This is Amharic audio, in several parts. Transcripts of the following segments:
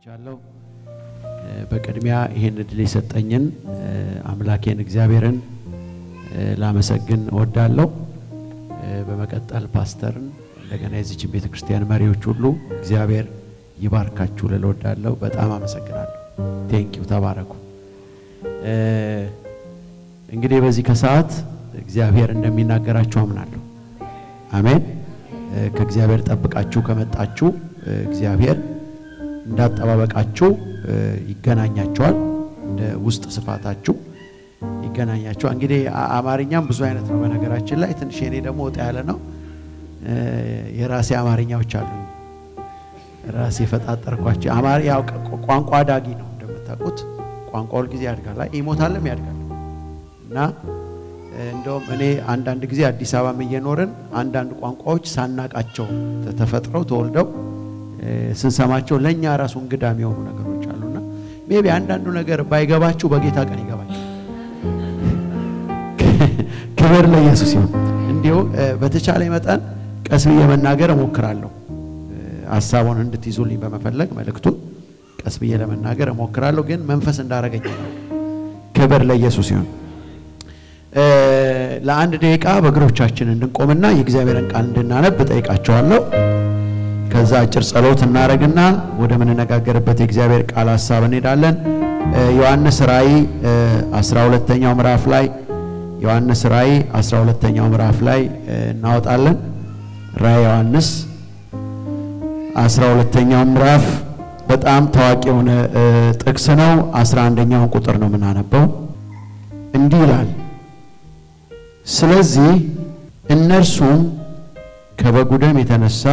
ተገኝቻለሁ። በቅድሚያ ይሄን እድል የሰጠኝን አምላኬን እግዚአብሔርን ላመሰግን እወዳለሁ። በመቀጠል ፓስተርን፣ እንደገና የዚህችን ቤተክርስቲያን መሪዎች ሁሉ እግዚአብሔር ይባርካችሁ ልል እወዳለሁ። በጣም አመሰግናለሁ። Thank you፣ ተባረኩ። እንግዲህ በዚህ ከሰዓት እግዚአብሔር እንደሚናገራችሁ አምናለሁ። አሜን። ከእግዚአብሔር ጠብቃችሁ ከመጣችሁ እግዚአብሔር እንዳጠባበቃችሁ ይገናኛችኋል። እንደ ውስጥ ስፋታችሁ ይገናኛችኋል። እንግዲህ አማርኛም ብዙ አይነት ነው በነገራችን ላይ፣ ትንሽ የኔ ደግሞ ወጣ ያለ ነው። የራሴ አማርኛዎች አሉኝ፣ ራሴ የፈጣጠርኳቸው። አማር ያው ቋንቋ አዳጊ ነው እንደምታውቁት። ቋንቋ ሁል ጊዜ ያድጋል፣ ይሞታልም ያድጋል። እና እንደውም እኔ አንዳንድ ጊዜ አዲስ አበባም እየኖርን አንዳንድ ቋንቋዎች ሳናቃቸው ተፈጥረው ተወልደው ስንሰማቸው ለኛ ራሱ እንግዳ የሚሆኑ ነገሮች አሉና maybe አንዳንዱ ነገር ባይገባችሁ በጌታ ቀን ይገባችሁ። ክብር ለኢየሱስ ይሁን። እንዲሁ በተቻለ መጠን ቀስ ብዬ መናገር እሞክራለሁ። ሀሳቡን እንድትይዙልኝ በመፈለግ መልእክቱን ቀስ ብዬ ለመናገር እሞክራለሁ፣ ግን መንፈስ እንዳረገኝ ነው። ክብር ለኢየሱስ ይሁን። ለአንድ ደቂቃ በእግሮቻችን እንድንቆምና የእግዚአብሔርን ቃል እንድናነብ እጠይቃቸዋለሁ። ከዛ አጭር ጸሎት እናደርግና ወደ ምንነጋገርበት የእግዚአብሔር ቃል ሀሳብ እንሄዳለን። ዮሐንስ ራእይ 12ኛው ምዕራፍ ላይ፣ ዮሐንስ ራእይ 12ኛው ምዕራፍ ላይ እናወጣለን። ራእይ ዮሐንስ 12ኛው ምዕራፍ በጣም ታዋቂ የሆነ ጥቅስ ነው። 11ኛውን ቁጥር ነው የምናነበው። እንዲህ ይላል፣ ስለዚህ እነርሱም ከበጉ ደም የተነሳ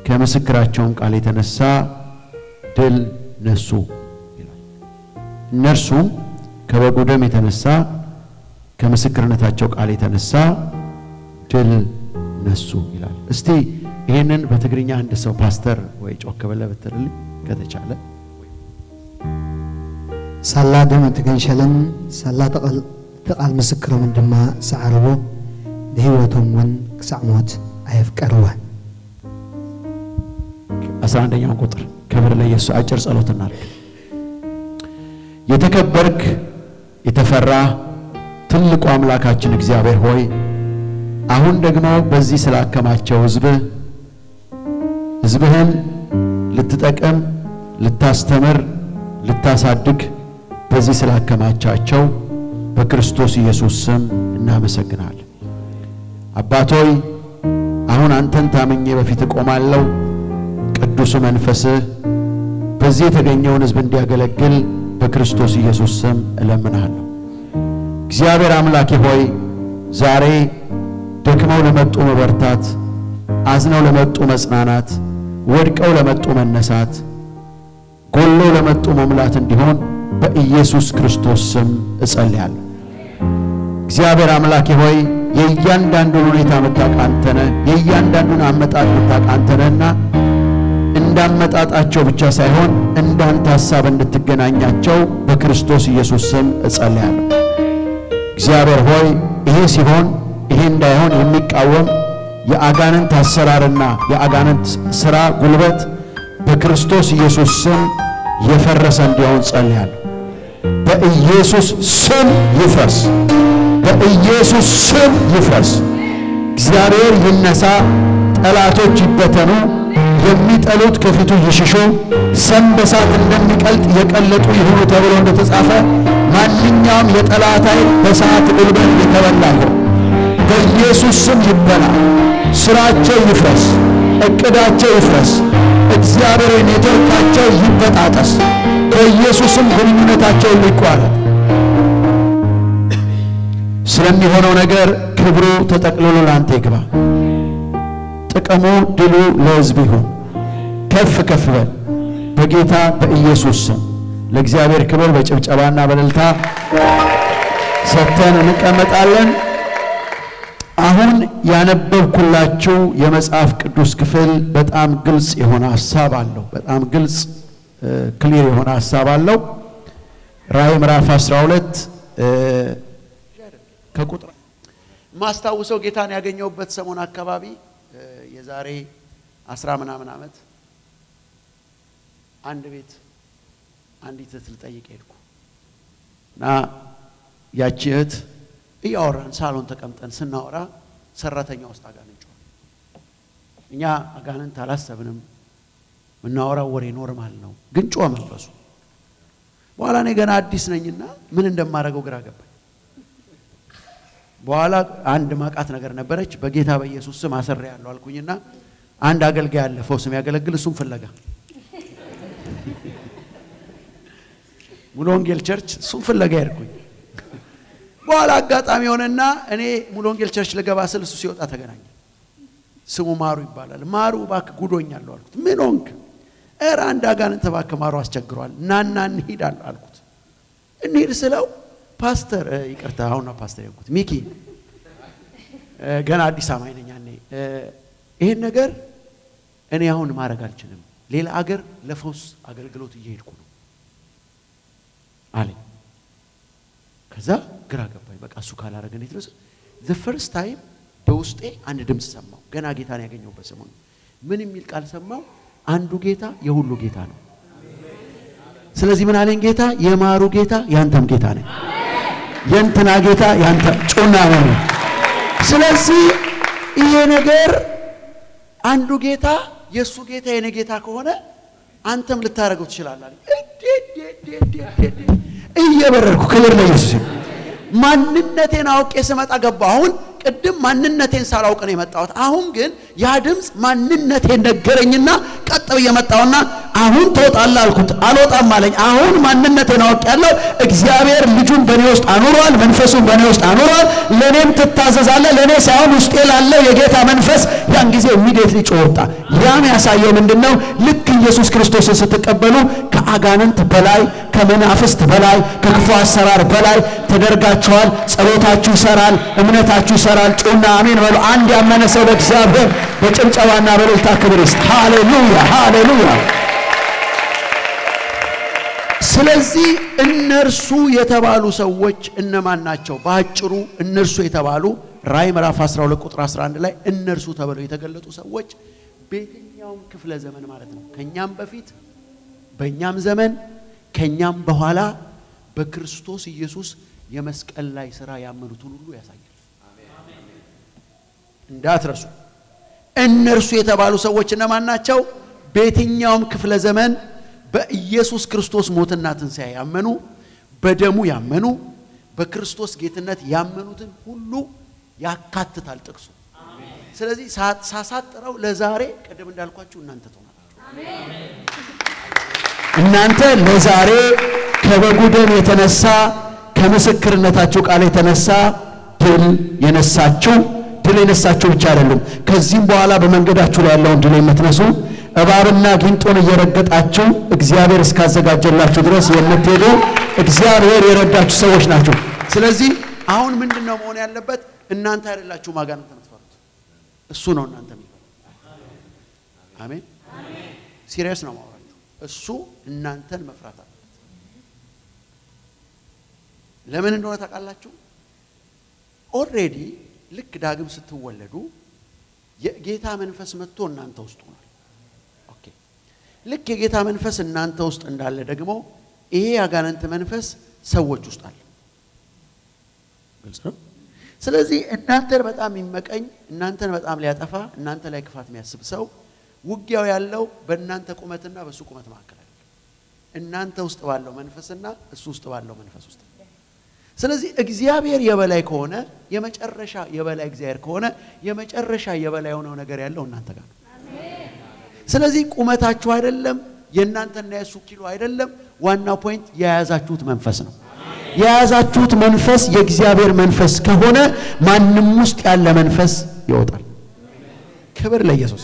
ከምስክራቸውም ቃል የተነሳ ድል ነሱ ይላል። እነርሱም ከበጉ ደም የተነሳ ከምስክርነታቸው ቃል የተነሳ ድል ነሱ ይላል። እስቲ ይሄንን በትግርኛ አንድ ሰው ፓስተር ወይ ጮክ ብለህ ብትልልኝ ከተቻለ። ሳላ ደም እትገንሸልን ሳላ ተቓል ምስክሮምን ድማ ሰዓርዎ፣ ንህይወቶም እውን ክሳዕ ሞት ኣየፍቀርዋን። 11ኛውን ቁጥር። ክብር ለኢየሱስ። አጭር ጸሎት እናድርግ። የተከበርክ የተፈራ ትልቁ አምላካችን እግዚአብሔር ሆይ፣ አሁን ደግሞ በዚህ ስላከማቸው ሕዝብህ፣ ሕዝብህን ልትጠቅም፣ ልታስተምር፣ ልታሳድግ በዚህ ስላከማቻቸው በክርስቶስ ኢየሱስ ስም እናመሰግናለን። አባቶይ አሁን አንተን ታምኜ በፊት እቆማለሁ። ቅዱሱ መንፈስህ በዚህ የተገኘውን ሕዝብ እንዲያገለግል በክርስቶስ ኢየሱስ ስም እለምንሃለሁ። እግዚአብሔር አምላኬ ሆይ፣ ዛሬ ደክመው ለመጡ መበርታት፣ አዝነው ለመጡ መጽናናት፣ ወድቀው ለመጡ መነሳት፣ ጎለው ለመጡ መሙላት እንዲሆን በኢየሱስ ክርስቶስ ስም እጸልያለሁ። እግዚአብሔር አምላኬ ሆይ፣ የእያንዳንዱን ሁኔታ የምታውቅ አንተ ነህ። የእያንዳንዱን አመጣጥ የምታውቅ አንተ ነህና እንዳመጣጣቸው ብቻ ሳይሆን እንዳንተ ሐሳብ እንድትገናኛቸው በክርስቶስ ኢየሱስ ስም እጸልያለሁ። እግዚአብሔር ሆይ፣ ይሄ ሲሆን ይሄ እንዳይሆን የሚቃወም የአጋንንት አሰራርና የአጋንንት ስራ ጉልበት በክርስቶስ ኢየሱስ ስም የፈረሰ እንዲሆን ጸልያለሁ። በኢየሱስ ስም ይፍረስ። በኢየሱስ ስም ይፍረስ። እግዚአብሔር ይነሳ፣ ጠላቶች ይበተኑ፣ የሚጠሉት ከፊቱ ይሽሹ፣ ሰም በሳት እንደሚቀልጥ የቀለጡ ይሁኑ ተብሎ እንደተጻፈ ማንኛውም የጠላት ኃይል በሰዓት ጉልበት የተበላ ይሁን። በኢየሱስ ስም ይበላ። ስራቸው ይፍረስ፣ እቅዳቸው ይፍረስ። እግዚአብሔር ኔትወርካቸው ይበጣጠስ። በኢየሱስም ግንኙነታቸው ይቋረጥ። ስለሚሆነው ነገር ክብሩ ተጠቅልሎ ለአንተ ይግባ። ጥቅሙ ድሉ ለሕዝብ ይሁን። ከፍ ከፍ በል በጌታ በኢየሱስ ስም። ለእግዚአብሔር ክብር በጭብጨባና በእልልታ ሰጥተን እንቀመጣለን። አሁን ያነበብኩላችሁ የመጽሐፍ ቅዱስ ክፍል በጣም ግልጽ የሆነ ሐሳብ አለው። በጣም ግልጽ ክሊር የሆነ ሐሳብ አለው። ራእይ ምዕራፍ 12 ከቁጥር ማስታውሰው ጌታን ያገኘሁበት ሰሞን አካባቢ የዛሬ 10 ምናምን ዓመት አንድ ቤት አንዲት እህት ልጠይቅ ሄድኩ እና ያቺ እህት እያወራን ሳሎን ተቀምጠን ስናወራ ሰራተኛ ውስጥ አጋንንት ጮኸ። እኛ አጋንንት አላሰብንም፣ የምናወራው ወሬ normal ነው፣ ግን ጮኸ መንፈሱ። በኋላ እኔ ገና አዲስ ነኝና ምን እንደማደርገው ግራ ገባኝ። በኋላ አንድ ማቃት ነገር ነበረች። በጌታ በኢየሱስ ስም አስሬያለሁ አልኩኝና አንድ አገልጋይ አለ ፈውስ የሚያገለግል፣ እሱም ፍለጋ ሙሉ ወንጌል church እሱም ፍለጋ ሄድኩኝ። በኋላ አጋጣሚ ሆነና እኔ ሙሉ ወንጌል church ልገባ ስል እሱ ሲወጣ ተገናኘ። ስሙ ማሩ ይባላል። ማሩ እባክህ ጉዶኛለሁ አልኩት። ምን ሆንክ? ኧረ አንድ አጋንንት እባክህ ማሩ አስቸግሯል፣ ናና እንሂድ አልኩት። እንሂድ ስለው ፓስተር ይቅርታ፣ አሁን ነው ፓስተር ያልኩት፣ ሚኪ ገና አዲስ አማኝ ነኝ ያኔ። ይሄን ነገር እኔ አሁን ማድረግ አልችልም፣ ሌላ አገር ለፈውስ አገልግሎት እየሄድኩ ነው አለኝ። ከዛ ግራ ገባኝ። በቃ እሱ ካላረገ እንዴት ነው? The first time በውስጤ አንድ ድምፅ ሰማሁ። ገና ጌታን ያገኘሁበት ሰሞን ምን የሚል ቃል ሰማሁ? አንዱ ጌታ የሁሉ ጌታ ነው። ስለዚህ ምን አለኝ ጌታ? የማሩ ጌታ ያንተም ጌታ ነኝ፣ የእንትና ጌታ ያንተ ጩና ነው። ስለዚህ ይሄ ነገር አንዱ ጌታ የሱ ጌታ የኔ ጌታ ከሆነ አንተም ልታረገው ትችላለህ። እየበረርኩ ክብር ለኢየሱስ። ማንነቴን አውቄ ስመጣ ገባሁ። አሁን ቅድም ማንነቴን ሳላውቅ ነው የመጣሁት። አሁን ግን ያ ድምፅ ማንነቴን ነገረኝና ቀጥ ብዬ መጣሁና አሁን ትወጣለህ አልኩት። አልወጣም አለኝ። አሁን ማንነቴን አውቄያለሁ። እግዚአብሔር ልጁን በእኔ ውስጥ አኑሯል፣ መንፈሱን በእኔ ውስጥ አኑሯል። ለእኔም ትታዘዛለህ፣ ለእኔ ሳይሆን ውስጤ ላለው የጌታ መንፈስ። ያን ጊዜ immediately ጮህ ወጣ። ያም ያሳየው ምንድነው? ልክ ኢየሱስ ክርስቶስን ስትቀበሉ ከአጋንንት በላይ፣ ከመናፍስት በላይ፣ ከክፉ አሰራር በላይ ተደርጋችኋል። ጸሎታችሁ ይሰራል፣ እምነታችሁ ይሰራል። ጩና አሜን በሉ። አንድ ያመነ ሰው በእግዚአብሔር በጭብጨባና በእልልታ ክብር ይስጥ። ሃሌሉያ ሃሌሉያ። ስለዚህ እነርሱ የተባሉ ሰዎች እነማን ናቸው? በአጭሩ እነርሱ የተባሉ ራእይ ምዕራፍ 12 ቁጥር 11 ላይ እነርሱ ተብለው የተገለጡ ሰዎች በየትኛውም ክፍለ ዘመን ማለት ነው፣ ከኛም በፊት በእኛም ዘመን ከኛም በኋላ በክርስቶስ ኢየሱስ የመስቀል ላይ ስራ ያመኑትን ሁሉ ያሳያል። እንዳትረሱ። እነርሱ የተባሉ ሰዎች እነማን ናቸው? በየትኛውም ክፍለ ዘመን በኢየሱስ ክርስቶስ ሞትና ትንሣኤ ያመኑ፣ በደሙ ያመኑ፣ በክርስቶስ ጌትነት ያመኑትን ሁሉ ያካትታል ጥቅሱ። ስለዚህ ሳሳጥረው ለዛሬ ቅድም እንዳልኳችሁ እናንተ ትሆናላችሁ። እናንተ ለዛሬ ከበጉ ደም የተነሳ ከምስክርነታችሁ ቃል የተነሳ ድል የነሳችሁ፣ ድል የነሳችሁ ብቻ አይደሉም፣ ከዚህም በኋላ በመንገዳችሁ ላይ ያለውን ድል የምትነሱ፣ እባብና ጊንጡን እየረገጣችሁ እግዚአብሔር እስካዘጋጀላችሁ ድረስ የምትሄዱ እግዚአብሔር የረዳችሁ ሰዎች ናቸው። ስለዚህ አሁን ምንድነው መሆን ያለበት? እናንተ አይደላችሁም አጋንንት የምትፈሩት፣ እሱ ነው እናንተ የሚፈሩት። አሜን። serious ነው ማውራችሁ። እሱ እናንተን መፍራት አለበት። ለምን እንደሆነ ታውቃላችሁ? already ልክ ዳግም ስትወለዱ የጌታ መንፈስ መጥቶ እናንተ ውስጥ ሆኗል። okay፣ ልክ የጌታ መንፈስ እናንተ ውስጥ እንዳለ ደግሞ ይሄ ያጋንንት መንፈስ ሰዎች ውስጥ አለ። ግልጽ ነው። ስለዚህ እናንተን በጣም የሚመቀኝ፣ እናንተን በጣም ሊያጠፋ፣ እናንተ ላይ ክፋት የሚያስብ ሰው ውጊያው ያለው በእናንተ ቁመትና በሱ ቁመት መካከል አይደለም። እናንተ ውስጥ ባለው መንፈስና እሱ ውስጥ ባለው መንፈስ ውስጥ። ስለዚህ እግዚአብሔር የበላይ ከሆነ፣ የመጨረሻ የበላይ እግዚአብሔር ከሆነ፣ የመጨረሻ የበላይ የሆነው ነገር ያለው እናንተ ጋር ነው። ስለዚህ ቁመታችሁ አይደለም፣ የእናንተና የሱ ኪሎ አይደለም። ዋናው point የያዛችሁት መንፈስ ነው። የያዛችሁት መንፈስ የእግዚአብሔር መንፈስ ከሆነ ማንም ውስጥ ያለ መንፈስ ይወጣል። ክብር ለኢየሱስ።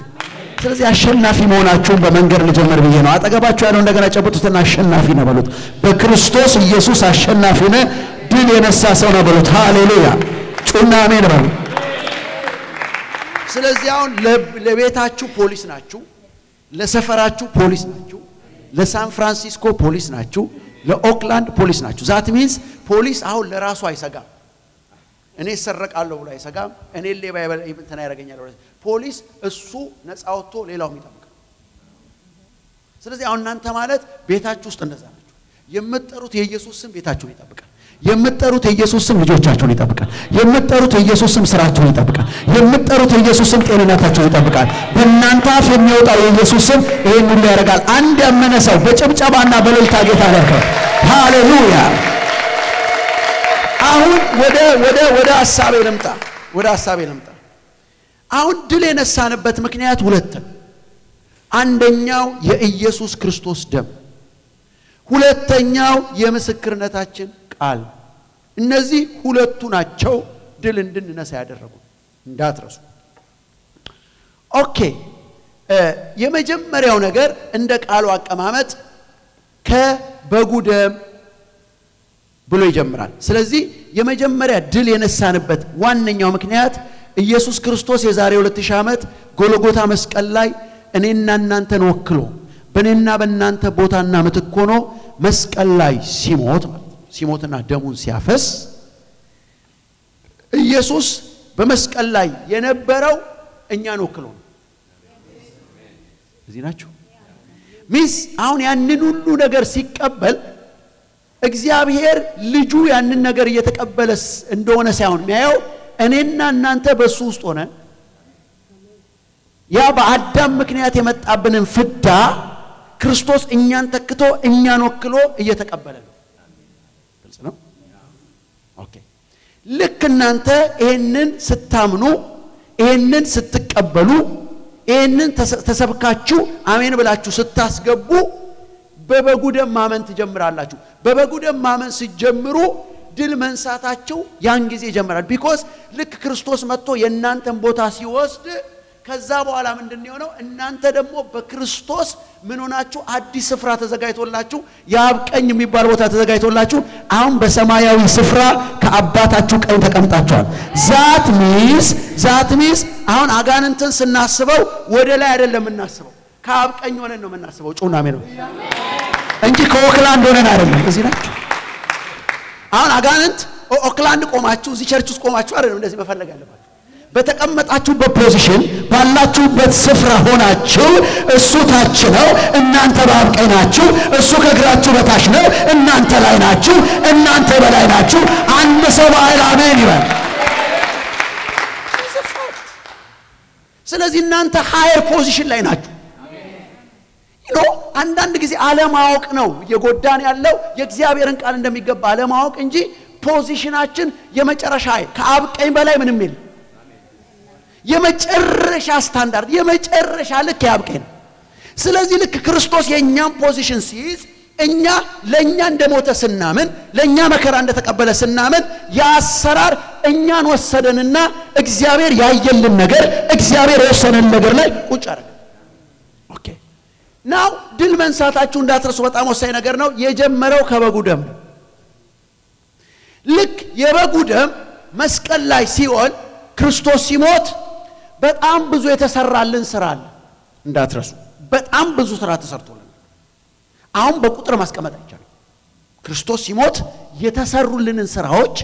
ስለዚህ አሸናፊ መሆናችሁን በመንገድ ልጀምር ብዬ ነው። አጠገባችሁ ያለው እንደገና ጨብጡትና አሸናፊ ነው በሉት። በክርስቶስ ኢየሱስ አሸናፊ ነህ፣ ድል የነሳ ሰው ነው በሉት። ሃሌሉያ። ጩና አሜን በሉ። ስለዚህ አሁን ለቤታችሁ ፖሊስ ናችሁ፣ ለሰፈራችሁ ፖሊስ ናችሁ፣ ለሳን ፍራንሲስኮ ፖሊስ ናችሁ፣ ለኦክላንድ ፖሊስ ናችሁ። that means ፖሊስ አሁን ለራሱ አይሰጋም። እኔ እሰረቃለሁ ብሎ አይሰጋም። እኔ ሌባ እንትና ያደርገኛል ብሎ ፖሊስ እሱ ነፃ ወጥቶ ሌላው የሚጠብቅ። ስለዚህ አሁን እናንተ ማለት ቤታችሁ ውስጥ እንደዛ ናችሁ። የምትጠሩት የኢየሱስ ስም ቤታችሁን ይጠብቃል። የምትጠሩት የኢየሱስ ስም ልጆቻችሁን ይጠብቃል። የምትጠሩት የኢየሱስ ስም ስራችሁን ይጠብቃል። የምትጠሩት የኢየሱስ ስም ጤንነታችሁን ይጠብቃል። በእናንተ አፍ የሚወጣው የኢየሱስ ስም ይሄን ሁሉ ያደርጋል። አንድ ያመነ ሰው በጭብጨባና በእልልታ ጌታ ያከብር። ሃሌሉያ። አሁን ወደ ወደ ወደ ሐሳቤ ልምጣ። ወደ ሐሳቤ ልምጣ። አሁን ድል የነሳንበት ምክንያት ሁለት ነው። አንደኛው የኢየሱስ ክርስቶስ ደም፣ ሁለተኛው የምስክርነታችን ቃል። እነዚህ ሁለቱ ናቸው ድል እንድንነሳ ያደረጉ፣ እንዳትረሱ። Okay፣ የመጀመሪያው ነገር እንደ ቃሉ አቀማመጥ ከበጉ ደም ብሎ ይጀምራል። ስለዚህ የመጀመሪያ ድል የነሳንበት ዋነኛው ምክንያት ኢየሱስ ክርስቶስ የዛሬ 2000 ዓመት ጎልጎታ መስቀል ላይ እኔና እናንተን ወክሎ በእኔና በእናንተ ቦታና ምትክ ሆኖ መስቀል ላይ ሲሞት ማለት ሲሞትና ደሙን ሲያፈስ ኢየሱስ በመስቀል ላይ የነበረው እኛን ወክሎ ነው። እዚህ ናችሁ? Means አሁን ያንን ሁሉ ነገር ሲቀበል እግዚአብሔር ልጁ ያንን ነገር እየተቀበለ እንደሆነ ሳይሆን የሚያየው እኔና እናንተ በሱ ውስጥ ሆነን ያ በአዳም ምክንያት የመጣብንን ፍዳ ክርስቶስ እኛን ተክቶ እኛን ወክሎ እየተቀበለ ነው። ግልጽ ነው? Okay። ልክ እናንተ ይሄንን ስታምኑ፣ ይሄንን ስትቀበሉ፣ ይሄንን ተሰብካችሁ አሜን ብላችሁ ስታስገቡ በበጉ ደም ማመን ትጀምራላችሁ። በበጉ ደም ማመን ስትጀምሩ ድል መንሳታችሁ ያን ጊዜ ይጀምራል። Because ልክ ክርስቶስ መጥቶ የእናንተን ቦታ ሲወስድ ከዛ በኋላ ምንድን የሆነው? እናንተ ደግሞ በክርስቶስ ምን ሆናችሁ? አዲስ ስፍራ ተዘጋጅቶላችሁ፣ የአብ ቀኝ የሚባል ቦታ ተዘጋጅቶላችሁ አሁን በሰማያዊ ስፍራ ከአባታችሁ ቀኝ ተቀምጣችኋል። That means አሁን አጋንንትን ስናስበው ወደ ላይ አይደለም የምናስበው፣ ከአብ ቀኝ ሆነን ነው የምናስበው። ጩና አሜን ነው እንጂ ከኦክላንድ ሆነን አይደለም። እዚህ ናችሁ። አሁን አጋንንት ኦክላንድ ቆማችሁ እዚህ church ውስጥ ቆማችሁ አይደለም እንደዚህ መፈለግ ያለባችሁ። በተቀመጣችሁበት position ባላችሁበት ስፍራ ሆናችሁ እሱ ታች ነው፣ እናንተ በአብ ቀኝ ናችሁ። እሱ ከእግራችሁ በታች ነው፣ እናንተ ላይ ናችሁ፣ እናንተ በላይ ናችሁ። አንድ ሰው በኃይል አሜን ይበል። ስለዚህ እናንተ higher position ላይ ናችሁ። አንዳንድ ጊዜ አለማወቅ ነው እየጎዳን ያለው፣ የእግዚአብሔርን ቃል እንደሚገባ አለማወቅ እንጂ position ኣችን የመጨረሻ ከአብ ቀኝ በላይ ምንም የለም። የመጨረሻ ስታንዳርድ፣ የመጨረሻ ልክ የአብ ቀኝ ነው። ስለዚህ ልክ ክርስቶስ የእኛን position ሲይዝ እኛ ለእኛ እንደሞተ ስናምን፣ ለእኛ መከራ እንደተቀበለ ስናምን የአሰራር እኛን ወሰደንና እግዚአብሔር ያየልን ነገር፣ እግዚአብሔር የወሰነን ነገር ላይ ቁጭ አደረገ። Okay፣ now ድል መንሳታችሁ እንዳትረሱ፣ በጣም ወሳኝ ነገር ነው። የጀመረው ከበጉ ደም ነው። ልክ የበጉ ደም መስቀል ላይ ሲሆን ክርስቶስ ሲሞት በጣም ብዙ የተሰራልን ስራ አለ፣ እንዳትረሱ። በጣም ብዙ ስራ ተሰርቶልን አሁን በቁጥር ማስቀመጥ አይቻልም። ክርስቶስ ሲሞት የተሰሩልንን ስራዎች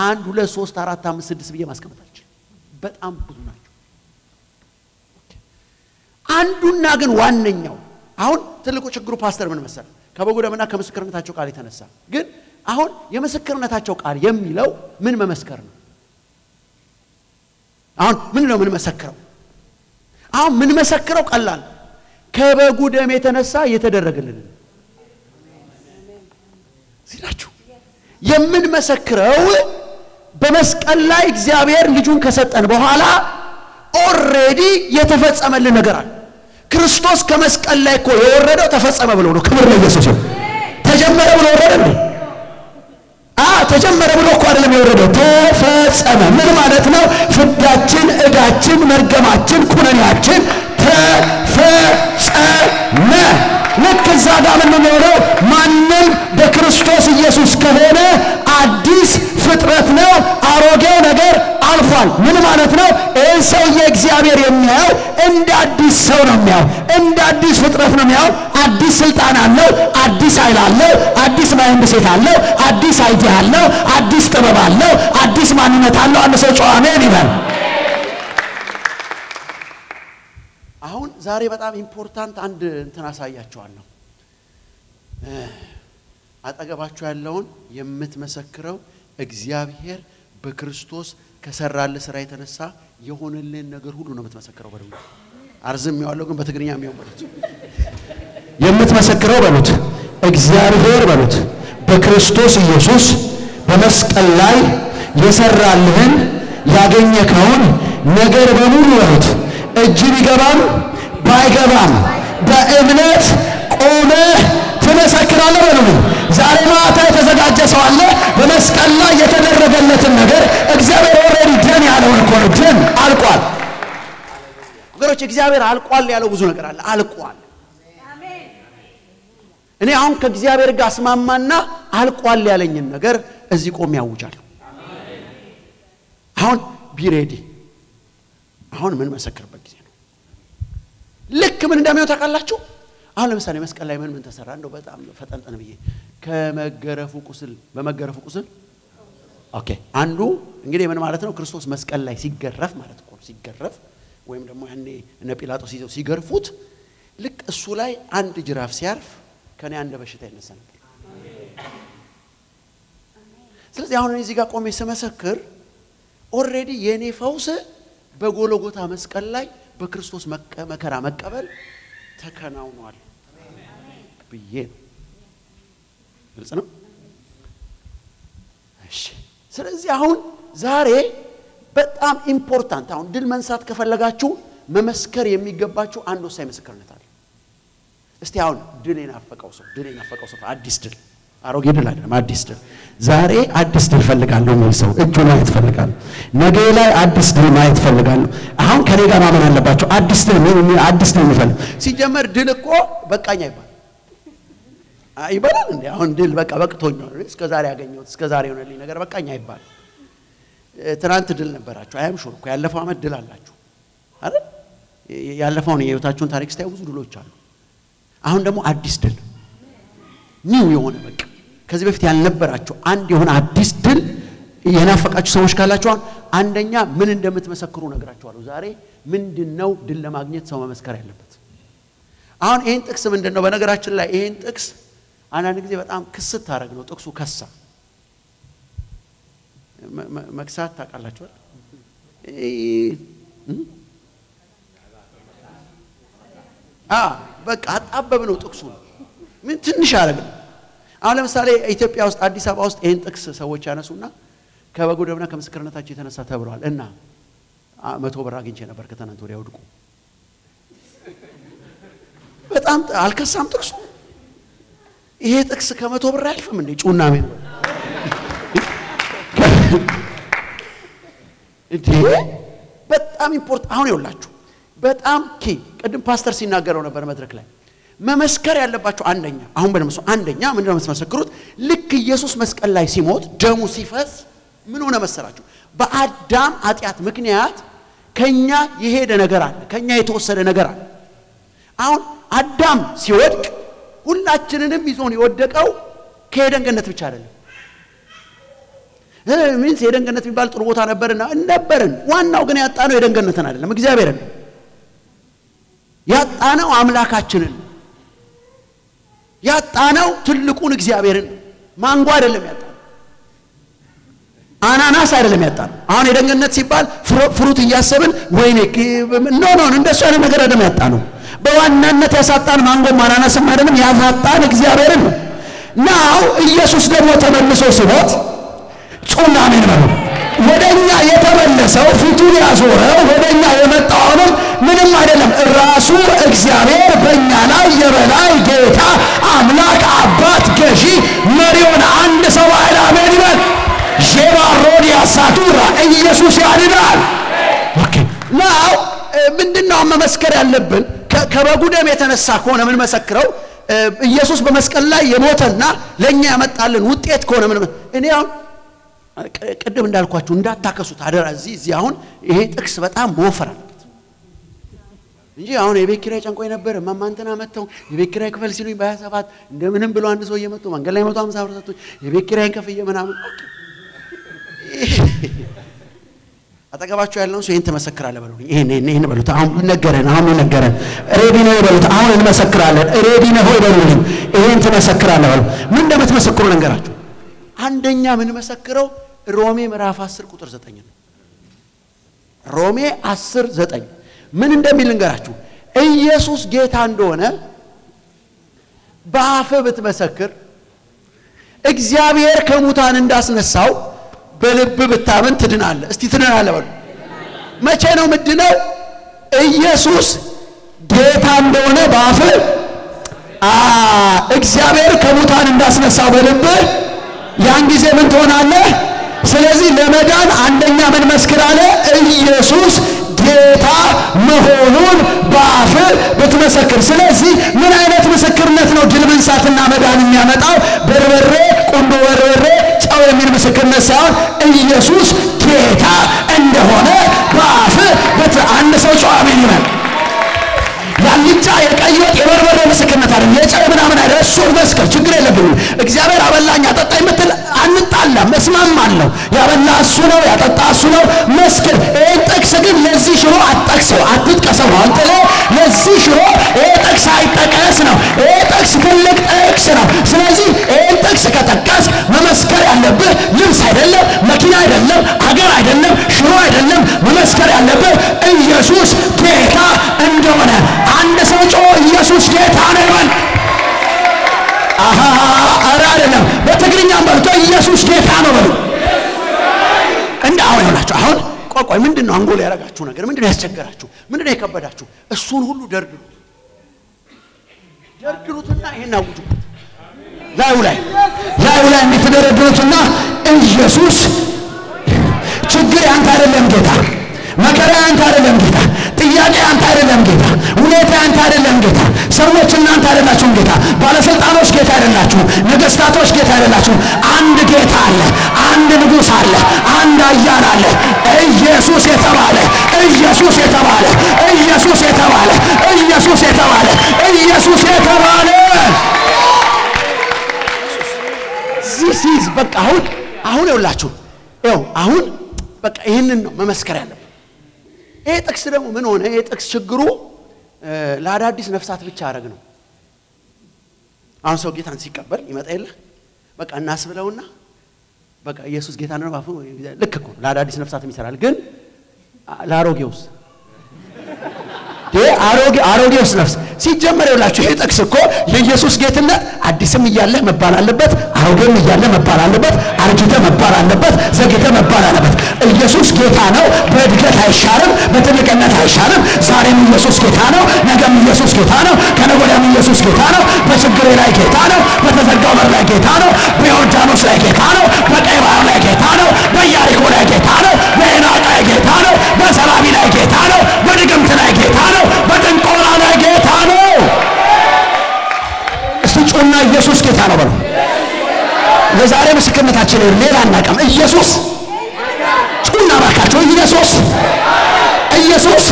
1 2 3 4 5 6 ብዬ ማስቀመጥ አልችልም። በጣም ብዙ ናቸው። አንዱና ግን ዋነኛው አሁን ትልቁ ችግሩ ፓስተር ምን መሰለህ? ከበጉ ደምና ከምስክርነታቸው ቃል የተነሳ ግን አሁን የምስክርነታቸው ቃል የሚለው ምን መመስከር ነው? አሁን ምን ነው የምንመሰክረው? አሁን ምን መሰክረው ቀላል፣ ከበጉ ደም የተነሳ የተደረገልን ሲላችሁ የምንመሰክረው በመስቀል ላይ እግዚአብሔር ልጁን ከሰጠን በኋላ already የተፈጸመልን ነገር አለ። ክርስቶስ ከመስቀል ላይ እኮ የወረደው ተፈጸመ ብሎ ነው። ክብር ለኢየሱስ ይሁን። ተጀመረ ብሎ ወረደ እንዴ? ተጀመረ ብሎ እኮ አይደለም የወረደው፣ ተፈጸመ። ምን ማለት ነው? ፍዳችን፣ ዕዳችን፣ መርገማችን፣ ኩነኔያችን ተፈጸመ። ልክ እዛ ጋር ምን ነው? ማንም በክርስቶስ ኢየሱስ ከሆነ አዲስ ፍጥረት ነው፣ አሮጌው ነገር አልፏል። ምን ማለት ነው? ይህን ሰውዬ እግዚአብሔር የሚያየው እንደ አዲስ ሰው ነው የሚያየው፣ እንደ አዲስ ፍጥረት ነው የሚያየው። አዲስ ስልጣን አለው፣ አዲስ ኃይል አለው፣ አዲስ mindset አለው፣ አዲስ idea አለው፣ አዲስ ጥበብ አለው፣ አዲስ ማንነት አለው። አንድ ሰው ጮኸ አሜን ይበል። አሁን ዛሬ በጣም important አንድ እንትን አሳያችኋለሁ። አጠገባችሁ ያለውን የምትመሰክረው እግዚአብሔር በክርስቶስ ከሰራልህ ስራ የተነሳ የሆነልህን ነገር ሁሉ ነው የምትመሰክረው በሉት። አርዝሜዋለሁ ግን በትግርኛ የሚሆን በሉት። የምትመሰክረው በሉት እግዚአብሔር በሉት በክርስቶስ ኢየሱስ በመስቀል ላይ የሰራልህን ያገኘከውን ነገር በሙሉ በሉት እጅ ቢገባም ባይገባም በእምነት ቆመህ ትመሰክራለህ በሉ። ዛሬ ማታ የተዘጋጀ ሰው አለ። በመስቀል ላይ የተደረገለትን ነገር እግዚአብሔር already done ያለውን እኮ ነው። Done አልቋል። ወገኖች እግዚአብሔር አልቋል ያለው ብዙ ነገር አለ። አልቋል። እኔ አሁን ከእግዚአብሔር ጋር አስማማና አልቋል ያለኝን ነገር እዚህ ቆሜ ያውጃለሁ። አሁን be ready። አሁን ምን መሰክርበት ጊዜ ነው። ልክ ምን እንደሚሆን ታውቃላችሁ? አሁን ለምሳሌ መስቀል ላይ ምን ምን ተሰራ? እንደው በጣም ፈጠንጠን ብዬ ከመገረፉ ቁስል በመገረፉ ቁስል okay። አንዱ እንግዲህ ምን ማለት ነው? ክርስቶስ መስቀል ላይ ሲገረፍ ማለት እኮ ነው። ሲገረፍ ወይም ደግሞ ያኔ እነ ጲላጦስ ይዘው ሲገርፉት ልክ እሱ ላይ አንድ ጅራፍ ሲያርፍ ከኔ አንድ በሽታ ይነሳ ነበር። ስለዚህ አሁን እዚህ ጋር ቆሜ ስመሰክር already የኔ ፈውስ በጎልጎታ መስቀል ላይ በክርስቶስ መከራ መቀበል ተከናውኗል ብዬ ነው። ግልጽ ነው። እሺ። ስለዚህ አሁን ዛሬ በጣም important፣ አሁን ድል መንሳት ከፈለጋችሁ መመስከር የሚገባችሁ አንድ ወሳኝ ምስክርነት አለ። እስቲ አሁን ድል የናፈቀው ሰው ድል የናፈቀው ሰው አዲስ ድል፣ አሮጌ ድል አይደለም፣ አዲስ ድል። ዛሬ አዲስ ድል ፈልጋለሁ የሚል ሰው እጁን ማየት ፈልጋለሁ። ነገ ላይ አዲስ ድል ማየት ፈልጋለሁ። አሁን ከኔ ጋር ማመን አለባቸው። አዲስ ድል ምን አዲስ ድል የሚፈልግ ሲጀመር ድል እኮ በቃኝ አይባል ይባላል እንዴ? አሁን ድል በቃ በቅቶኛል፣ እስከዛሬ ያገኘሁት እስከዛሬ የሆነልኝ ነገር በቃኝ አይባል። ትናንት ድል ነበራችሁ። I am sure እኮ ያለፈው አመት ድል አላችሁ አይደል? ያለፈውን የህይወታችሁን ታሪክ ስታዩ ብዙ ድሎች አሉ። አሁን ደግሞ አዲስ ድል new የሆነ በቃ ከዚህ በፊት ያልነበራችሁ አንድ የሆነ አዲስ ድል የናፈቃችሁ ሰዎች ካላችሁ አንደኛ ምን እንደምትመሰክሩ ነግራችኋለሁ። ዛሬ ምንድነው ድል ለማግኘት ሰው መመስከር ያለበት? አሁን ይሄን ጥቅስ ምንድነው? በነገራችን ላይ ይሄን ጥቅስ አንዳንድ ጊዜ በጣም ክስት ታረግ ነው። ጥቅሱ ከሳ መክሳት ታውቃላችሁ አይደል? በቃ አጣበብ ነው ጥቅሱ። ምን ትንሽ አረግ ነው። አሁን ለምሳሌ ኢትዮጵያ ውስጥ አዲስ አበባ ውስጥ ይሄን ጥቅስ ሰዎች ያነሱና ከበጉ ደምና ከምስክርነታቸው የተነሳ ተብሏል እና 100 ብር አግኝቼ ነበር ከተናንት ወዲያ ወድቆ። በጣም አልከሳም ጥቅሱ። ይሄ ጥቅስ ከ100 ብር አያልፍም እንዴ? ጩና ምን እንዴ? በጣም important። አሁን ይኸውላችሁ በጣም key ቅድም ፓስተር ሲናገረው ነበር መድረክ ላይ መመስከር ያለባችሁ አንደኛ፣ አሁን በደምሱ አንደኛ ምንድነው የምትመሰክሩት? ልክ ኢየሱስ መስቀል ላይ ሲሞት ደሙ ሲፈስ ምን ሆነ መሰላችሁ? በአዳም ኃጢአት ምክንያት ከኛ የሄደ ነገር አለ፣ ከኛ የተወሰደ ነገር አለ። አሁን አዳም ሲወድቅ ሁላችንንም ይዞን የወደቀው ከኤደን ገነት ብቻ አይደለም። ምን ኤደን ገነት የሚባል ጥሩ ቦታ ነበርና ነበርን። ዋናው ግን ያጣነው ኤደን ገነትን አይደለም፣ እግዚአብሔርን ያጣነው፣ አምላካችንን ያጣነው፣ ትልቁን እግዚአብሔርን። ማንጎ አይደለም ያጣነው፣ አናናስ አይደለም ያጣነው። አሁን ኤደን ገነት ሲባል fruit እያሰብን ወይኔ no no እንደሱ አይነት ነገር አይደለም ያጣነው። በዋናነት ያሳጣን ማንጎም አናናስም አይደለም፣ ያሳጣን እግዚአብሔርን ነው። Now ኢየሱስ ደግሞ ተመልሶ ሲሞት ጹና አሜን በሉ። ወደኛ የተመለሰው ፊቱን ያዞረው ወደኛ የመጣው አሁንም ምንም አይደለም፣ ራሱ እግዚአብሔር በእኛ ላይ የበላይ ጌታ አምላክ አባት ገዢ መሪውን። አንድ ሰው ኃይል አሜን ይበል። ዤባሮዲያ ሳቱራ ኢየሱስ ያድናል። Okay now ምንድነው መመስከር ያለብን? ከበጉ ደም የተነሳ ከሆነ ምን መሰክረው ኢየሱስ በመስቀል ላይ የሞተና ለኛ ያመጣልን ውጤት ከሆነ ምን እኔ አሁን ቅድም እንዳልኳችሁ እንዳታከሱት አደራ። እዚህ አሁን ይሄ ጥቅስ በጣም መወፈር አለበት እንጂ አሁን የቤት ኪራይ ጨንቆኝ ነበር፣ እማማ እንትና መጥተው የቤት ኪራይ ክፈል ሲሉኝ በ27 እንደምንም ብሎ አንድ ሰው እየመጡ መንገድ ላይ 150 ብር ሰጡኝ፣ የቤት ኪራይን ከፍዬ ምናምን። Okay አጠገባችሁ ያለውን ሰው ይሄን ትመሰክራለህ በሉልኝ። ይሄን ይሄን ይሄን በሉት። አሁን ነገረን፣ አሁን ነገረን። Ready ነው በሉት። አሁን እንመሰክራለን። Ready ነው በሉልኝ። ይሄን ትመሰክራለህ በሉ። ምን እንደምትመሰክሩ ልንገራችሁ። አንደኛ የምንመሰክረው ሮሜ ምዕራፍ 10 ቁጥር 9 ነው። ሮሜ 10:9 ምን እንደሚል ልንገራችሁ። ኢየሱስ ጌታ እንደሆነ በአፍህ ብትመሰክር፣ እግዚአብሔር ከሙታን እንዳስነሳው በልብ ብታምን ትድናለህ። እስቲ ትድናለህ በሉ። መቼ ነው ምድነው? ኢየሱስ ጌታ እንደሆነ በአፍህ፣ እግዚአብሔር ከሙታን እንዳስነሳው በልብ፣ ያን ጊዜ ምን ትሆናለህ? ስለዚህ ለመዳን አንደኛ ምን መስክር አለ? ኢየሱስ ጌታ መሆኑን በአፍህ ብትመሰክር። ስለዚህ ምን አይነት ምስክርነት ነው ድል መንሳትና መዳን የሚያመጣው? በርበሬ፣ ቁንዶ በርበሬ፣ ጨው የሚል ምስክርነት ሳይሆን ኢየሱስ ጌታ እንደሆነ በአፍህ። አንድ ሰው ጨው አሜን ይበል። ያልጫ የቀይ ወጥ የበርበሬ ምስክርነት አይደለም፣ የጨው ምናምን አይደለም። እሱን መስክር፣ ችግር የለብኝም። እግዚአብሔር አበላኝ አጠጣኝ የምትል አንጣላም፣ እስማማለሁ። ያበላ እሱ ነው፣ ያጠጣ እሱ ነው፣ መስክር። ይሄን ጥቅስ ግን ለዚህ ሽሮ አትጠቅሰው፣ አትጥቀሰው ነው። አንተ ለዚህ ሽሮ ይሄ ጥቅስ አይጠቀስ ነው። ይሄ ጥቅስ ትልቅ ጥቅስ ነው። ስለዚህ ይሄን ጥቅስ ከጠቀስ መመስከር ያለብህ ልብስ አይደለም፣ መኪና አይደለም፣ አገር አይደለም፣ ሽሮ አይደለም። መመስከር ያለብህ ኢየሱስ ጌታ እንደሆነ። አንድ ሰው ጮ ኢየሱስ ጌታ ነው ይበል። አሃ ኧረ አይደለም፣ በትግርኛም በሉት፣ ኢየሱስ ጌታ ነው በሉ። እንደ አሁን ይሆናችሁ። አሁን ቆይ ቆይ፣ ምንድን ነው አንጎል ያደረጋችሁ ነገር? ምንድን ነው ያስቸገራችሁ? ምንድን ነው የከበዳችሁ? እሱን ሁሉ ደርድሩት፣ ደርድሩትና ይሄን አውጁበት። ላዩ ላይ ላዩ ላይ የምትደረድሩትና ኢየሱስ፣ ችግር ያንተ አይደለም ጌታ፣ መከራ ያንተ አይደለም ጌታ፣ ጥያቄ ያንተ አይደለም ጌታ፣ ሁኔታ ያንተ አይደለም ጌታ፣ ሰዎች እናንተ አይደላችሁም ጌታ፣ ባለስልጣኖች ጌታ አይደላችሁም፣ ነገስታቶች ጌታ አይደላችሁም። አንድ ጌታ አለ፣ አንድ ንጉሥ አለ፣ አንድ አያል አለ፣ ኢየሱስ የተባለ፣ ኢየሱስ የተባለ፣ ኢየሱስ የተባለ፣ ኢየሱስ የተባለ፣ ኢየሱስ የተባለ። This is በቃ አሁን ይኸውላችሁ፣ ይኸው አሁን በቃ ይህንን ነው መመስከር ያለብን። ይሄ ጥቅስ ደግሞ ምን ሆነ? ይሄ ጥቅስ ችግሩ ለአዳዲስ ነፍሳት ብቻ አረግ ነው። አሁን ሰው ጌታን ሲቀበል ይመጣ የለ፣ በቃ እናስብለውና በቃ ኢየሱስ ጌታ ነው ባፉ። ልክ እኮ ለአዳዲስ ነፍሳትም ይሰራል። ግን ለአሮጌውስ? አሮጌውስ ነፍስ ሲጀመር ይኸውላችሁ፣ ይሄ ጥቅስ እኮ የኢየሱስ ጌትነት አዲስም እያለህ መባል አለበት፣ አሮጌም እያለ መባል አለበት፣ አርጅተ መባል አለበት፣ ዘግይተ መባል አለበት። ኢየሱስ ጌታ ነው። በእድገት አይሻርም፣ በትልቅነት አይሻርም። ዛሬም ኢየሱስ ጌታ ነው፣ ነገም ኢየሱስ ጌታ ነው፣ ከነገ ወዲያም ኢየሱስ ጌታ ነው። በችግሬ ላይ ጌታ ነው፣ በተዘጋው በር ላይ ጌታ ነው፣ በዮርዳኖስ ላይ ጌታ ነው፣ በቀይ ባህር ላይ ጌታ ነው፣ በኢያሪኮ ላይ ጌታ ነው፣ በኤናቅ ላይ ጌታ ነው፣ በሰላቢ ላይ ጌታ ነው፣ በድግምት ላይ ጌታ ነው፣ በጥንቆላ ላይ ጌታ ነው። እስቲ ጩና ኢየሱስ ጌታ ነው በሉ። ለዛሬ ምስክርነታችን ሌላ አናውቅም። ኢየሱስ፣ ጩና ባካቸው፣ ኢየሱስ፣ ኢየሱስ።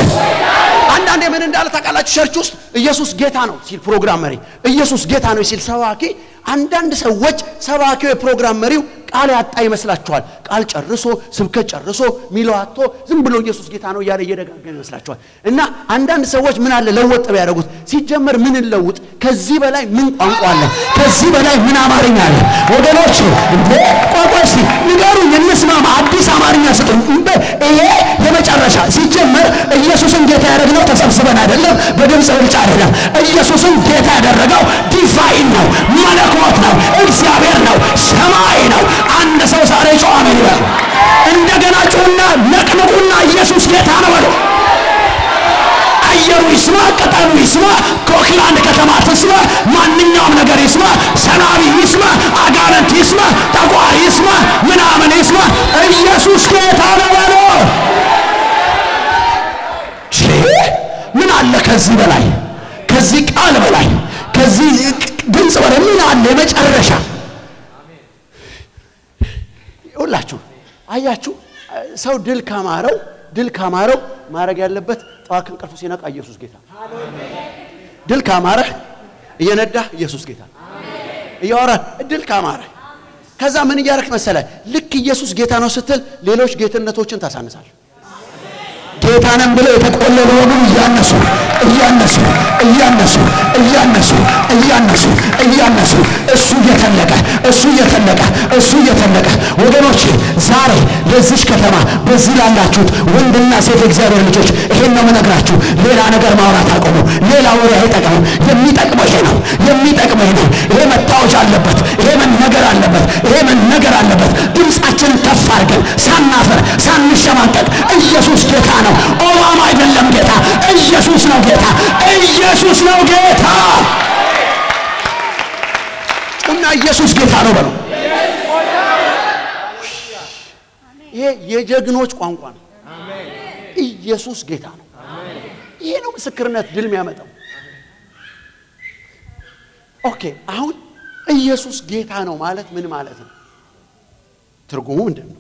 አንዳንዴ ምን እንዳለ ታውቃላችሁ? Church ውስጥ ኢየሱስ ጌታ ነው ሲል ፕሮግራም መሪ፣ ኢየሱስ ጌታ ነው ሲል ሰባኪ፣ አንዳንድ ሰዎች ሰባኪው የፕሮግራም መሪው ቃል ያጣ ይመስላችኋል። ቃል ጨርሶ፣ ስብከት ጨርሶ፣ ሚለው አጥቶ ዝም ብሎ ኢየሱስ ጌታ ነው እያለ እየደጋገመ ይመስላችኋል። እና አንዳንድ ሰዎች ምን አለ ለወጥ ቢያደርጉት። ሲጀመር ምን እንለውጥ? ከዚህ በላይ ምን ቋንቋ አለ? ከዚህ በላይ ምን አማርኛ አለ? ወገኖች እንዴ፣ ቋንቋ እስቲ ንገሩኝ፣ እንስማማ። አዲስ አማርኛ ስጡኝ። ይሄ የመጨረሻ። ሲጀመር ኢየሱስን ጌታ ያደረግነው ተሰብስበን አይደለም፣ በድምፅ ብልጫ አይደለም። ኢየሱስን ጌታ ያደረገው divine ነው፣ መለኮት ነው፣ እግዚአብሔር ነው፣ ሰማይ ነው። አንድ ሰው ዛሬ ጮህ አሜን ይበል። እንደገና ጩና ነቅንቁና ኢየሱስ ጌታ ነው በሉ። አየሩ ይስማ፣ ቅጠሉ ይስማ፣ ኮክላንድ ከተማ ትስማ፣ ማንኛውም ነገር ይስማ፣ ሰላቢ ይስማ፣ አጋንንት ይስማ፣ ጠቋር ይስማ፣ ምናምን ይስማ፣ ኢየሱስ ጌታ ነው በሉ። ምን አለ ከዚህ በላይ? ከዚህ ቃል በላይ፣ ከዚህ ድምፅ በላይ ምን አለ? የመጨረሻ ሁላችሁ አያችሁ፣ ሰው ድል ካማረው፣ ድል ካማረው ማድረግ ያለበት ጠዋት ከእንቅልፉ ሲነቃ ኢየሱስ ጌታ። ድል ካማረህ እየነዳህ ኢየሱስ ጌታ እያወራህ፣ ድል ካማረህ ከዛ ምን እያደረክ መሰለህ? ልክ ኢየሱስ ጌታ ነው ስትል ሌሎች ጌትነቶችን ታሳንሳለህ። ጌታንም ብለው የተቆለሉ ሁሉ እያነሱ እያነሱ እያነሱ እያነሱ እያነሱ እያነሱ እሱ እየተለቀ እሱ እየተለቀ እሱ እየተለቀ። ወገኖቼ ዛሬ ለዚች ከተማ በዚህ ላላችሁት ወንድና ሴት የእግዚአብሔር ልጆች ይሄን ነው የምነግራችሁ። ሌላ ነገር ማውራት አቆሙ። ሌላ ወሬ አይጠቅምም። የሚጠቅመው ይሄ ነው። የሚጠቅመው ይሄ ነው። ይሄ መታወጅ አለበት። ይሄ መነገር አለበት። ይሄ መነገር አለበት። ድምፃችንን ከፍ አድርገን ሳናፍር ሳንሸማቀቅ ኢየሱስ ጌታ ነው። ኦባማ አይደለም ጌታ፣ ኢየሱስ ነው ጌታ። ኢየሱስ ነው ጌታ። እና ኢየሱስ ጌታ ነው በሉ። ይሄ የጀግኖች ቋንቋ ነው። ኢየሱስ ጌታ ነው። ይሄ ነው ምስክርነት ድል የሚያመጣው። Okay፣ አሁን ኢየሱስ ጌታ ነው ማለት ምን ማለት ነው? ትርጉሙ ምንድን ነው?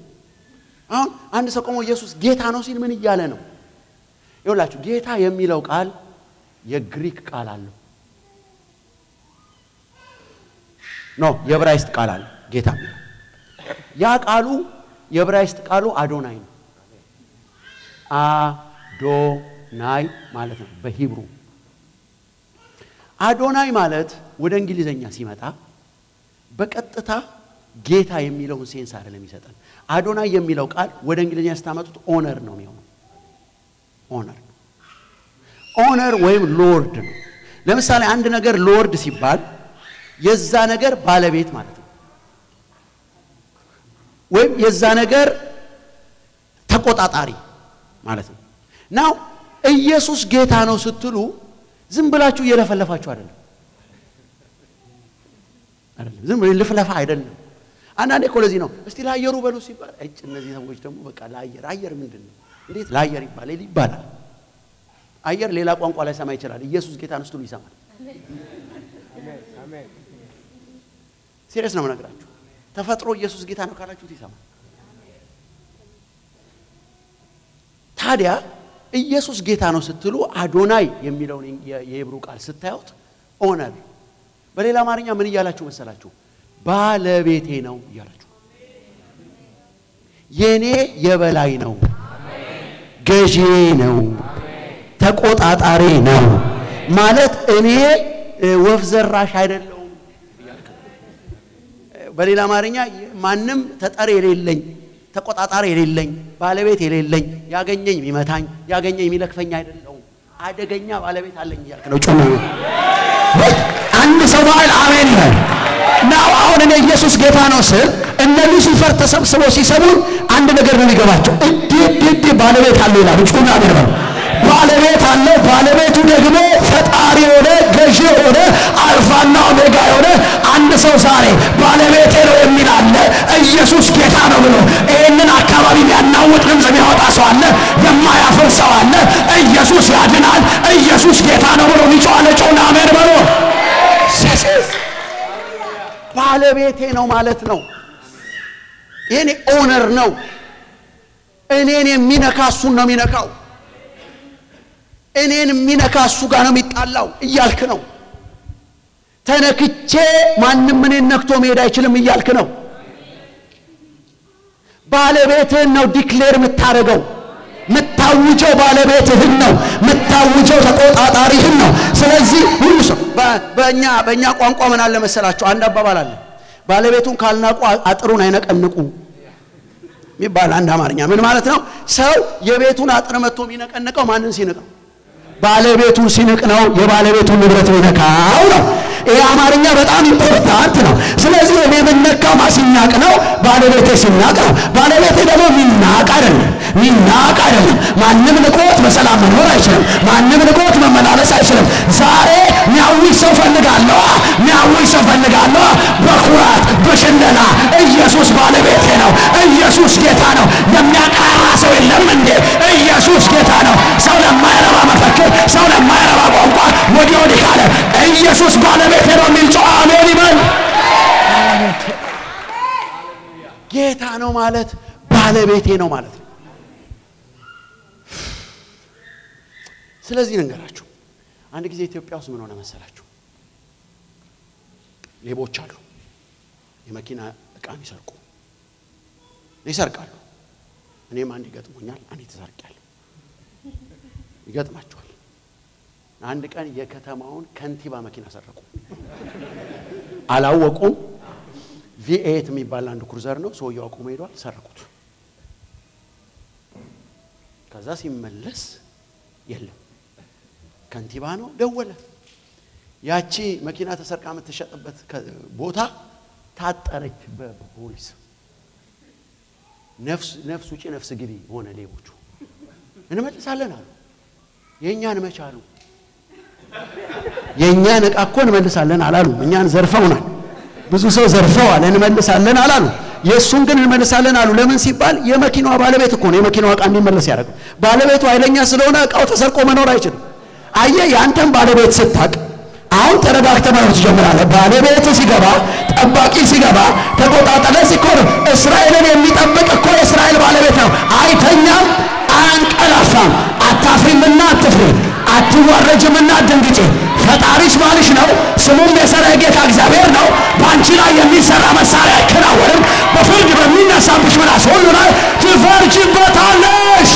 አሁን አንድ ሰው ቆሞ ኢየሱስ ጌታ ነው ሲል ምን እያለ ነው? ይኸውላችሁ ጌታ የሚለው ቃል የግሪክ ቃል አለው። No፣ የዕብራይስጥ ቃል አለው ጌታ የሚለው። ያ ቃሉ የዕብራይስጥ ቃሉ አዶናይ ነው። አዶናይ ማለት ነው በ Hebrew። አዶናይ ማለት ወደ እንግሊዘኛ ሲመጣ በቀጥታ ጌታ የሚለውን sense አይደለም የሚሰጠን። አዶናይ የሚለው ቃል ወደ እንግሊዘኛ ስታመጡት owner ነው የሚሆነው። Owner፣ owner ወይም lord ነው። ለምሳሌ አንድ ነገር lord ሲባል የዛ ነገር ባለቤት ማለት ነው፣ ወይም የዛ ነገር ተቆጣጣሪ ማለት ነው። Now ኢየሱስ ጌታ ነው ስትሉ ዝም ብላችሁ እየለፈለፋችሁ አይደለም። አይደለም፣ ዝም ብሎ ልፍለፋ አይደለም። አንዳንዴ እኮ ለዚህ ነው እስቲ ለአየሩ በሉ ሲባል እጭ እነዚህ ሰዎች ደግሞ በቃ ለአየር፣ አየር ምንድን ነው? እንዴት ለአየር ይባላል ይባላል። አየር ሌላ ቋንቋ ላይ ሰማ ይችላል። ኢየሱስ ጌታ ነው ስትሉ ይሰማል። Serious ነው የምነግራችሁ። ተፈጥሮ ኢየሱስ ጌታ ነው ካላችሁት ይሰማል። ታዲያ ኢየሱስ ጌታ ነው ስትሉ አዶናይ የሚለውን የ Hebrew ቃል ስታዩት owner፣ በሌላ አማርኛ ምን እያላችሁ መሰላችሁ? ባለቤቴ ነው እያላችሁ፣ የኔ የበላይ ነው፣ ገዢ ነው፣ ተቆጣጣሪ ነው ማለት እኔ ወፍ ዘራሽ አይደለሁም እያልክ ነው። በሌላ አማርኛ ማንም ተጠሪ የሌለኝ፣ ተቆጣጣሪ የሌለኝ፣ ባለቤት የሌለኝ፣ ያገኘኝ የሚመታኝ፣ ያገኘኝ የሚለክፈኝ አይደለሁም። አደገኛ ባለቤት አለኝ እያልክ ነው። ጮህ አንድ ሰው በኃይል አሜን ይበል። Now አሁን እኔ ኢየሱስ ጌታ ነው ስል እነ ሉሲፈር ተሰብስበው ሲሰሙን አንድ ነገር ነው የሚገባቸው። እንዴ እንዴ ባለቤት አለው ይላሉ። ጩና አሜን በሉ። ባለቤት አለው። ባለቤቱ ደግሞ ፈጣሪ የሆነ፣ ገዢ የሆነ፣ አልፋና ኦሜጋ የሆነ። አንድ ሰው ዛሬ ባለቤቴ ነው የሚል አለ። ኢየሱስ ጌታ ነው ብሎ ይህንን አካባቢ የሚያናውጥ ድምፅ የሚያወጣ ሰው አለ። የማያፍር ሰው አለ። ኢየሱስ ያድናል፣ ኢየሱስ ጌታ ነው ብሎ የሚጮህ አለ። ጩና አሜን በሉ። ባለቤቴ ነው ማለት ነው። የኔ owner ነው። እኔን የሚነካ እሱን ነው የሚነካው። እኔን የሚነካ እሱ ጋር ነው የሚጣላው እያልክ ነው። ተነክቼ ማንም እኔን ነክቶ መሄድ አይችልም እያልክ ነው። ባለቤትህን ነው declare የምታደርገው። የምታውጀው ባለቤትህን ነው። የምታውጀው ተቆጣጣሪህን ነው። ስለዚህ ሁሉ ሰው በእኛ ቋንቋ ምን አለ መሰላችሁ? አንድ አባባል አለ። ባለቤቱን ካልናቁ አጥሩን አይነቀንቁ የሚባል አንድ አማርኛ። ምን ማለት ነው? ሰው የቤቱን አጥር መጥቶ የሚነቀንቀው ማንን ሲንቅ ነው? ባለቤቱን ሲንቅ ነው። የባለቤቱን ንብረት የሚነካው ነው። ይሄ አማርኛ በጣም important ነው። ስለዚህ እኔ የምነካው ማ ሲናቅ ነው? ባለቤቴ ሲናቅ ነው። ባለቤቴ ደግሞ የሚናቅ አይደለም፣ ሚናቅ አይደለም። ማንም ንቆት በሰላም መኖር አይችልም። ማንም ንቆት መመላለስ አይችልም። ዛሬ ሚያውጅ ሰው ፈልጋለሁ፣ ሚያውጅ ሰው ፈልጋለሁ። በኩራት በሽለላ ኢየሱስ ባለቤቴ ነው፣ ኢየሱስ ጌታ ነው። የሚያቃራ ሰው የለም እንዴ? ኢየሱስ ጌታ ነው። ሰው ለማይረባ መፈክር፣ ሰው ለማይረባ ቋንቋ ወዲህ ወዲህ ካለ ኢየሱስ ባለቤቴ ነው የሚል ጮህ አሜን ይበል። ጌታ ነው ማለት ባለቤቴ ነው ማለት ነው። ስለዚህ ልንገራችሁ፣ አንድ ጊዜ ኢትዮጵያ ውስጥ ምን ሆነ መሰላችሁ? ሌቦች አሉ፣ የመኪና እቃ የሚሰርቁ ይሰርቃሉ። እኔም አንድ ይገጥሞኛል፣ አንዴ ተሰርቄያለሁ። ይገጥማቸዋል። አንድ ቀን የከተማውን ከንቲባ መኪና ሰረቁ። አላወቁም። V8 የሚባል አንድ ክሩዘር ነው። ሰውየው አቁሞ ሄዷል። ሰረቁት። ከዛ ሲመለስ የለም። ከንቲባ ነው፣ ደወለ። ያቺ መኪና ተሰርቃ የምትሸጥበት ቦታ ታጠረች በፖሊስ። ነፍስ ውጪ ነፍስ ግቢ ሆነ። ሌቦቹ እንመልሳለን አሉ። የእኛን መች አሉ። የእኛን ዕቃ እኮ እንመልሳለን አላሉ። እኛን ዘርፈውናል። ብዙ ሰው ዘርፈዋል። እንመልሳለን አላሉ። የእሱን ግን እንመልሳለን አሉ። ለምን ሲባል የመኪናዋ ባለቤት እኮ ነው የመኪናዋ ዕቃ እንዲመለስ ያደረገው። ባለቤቱ ኃይለኛ ስለሆነ ዕቃው ተሰርቆ መኖር አይችልም። አየህ፣ የአንተን ባለቤት ስታቅ አሁን ተረጋግተህ መኖር ትጀምራለህ። ባለቤት ሲገባ፣ ጠባቂ ሲገባ፣ ተቆጣጠረ ሲኮን እስራኤልን የሚጠብቅ እኮ የእስራኤል ባለቤት ነው። አይተኛም፣ አያንቀላፋም። አታፍሪምና አትፍሪ፣ አትዋረጅምና አትደንግጪ። ፈጣሪሽ ባልሽ ነው፣ ስሙም የሰራዊት ጌታ እግዚአብሔር ነው። በአንቺ ላይ የሚሰራ መሳሪያ አይከናወንም። በፍርድ በሚነሳብሽ ምላስ ሁሉ ላይ ትፈርጂበታለሽ።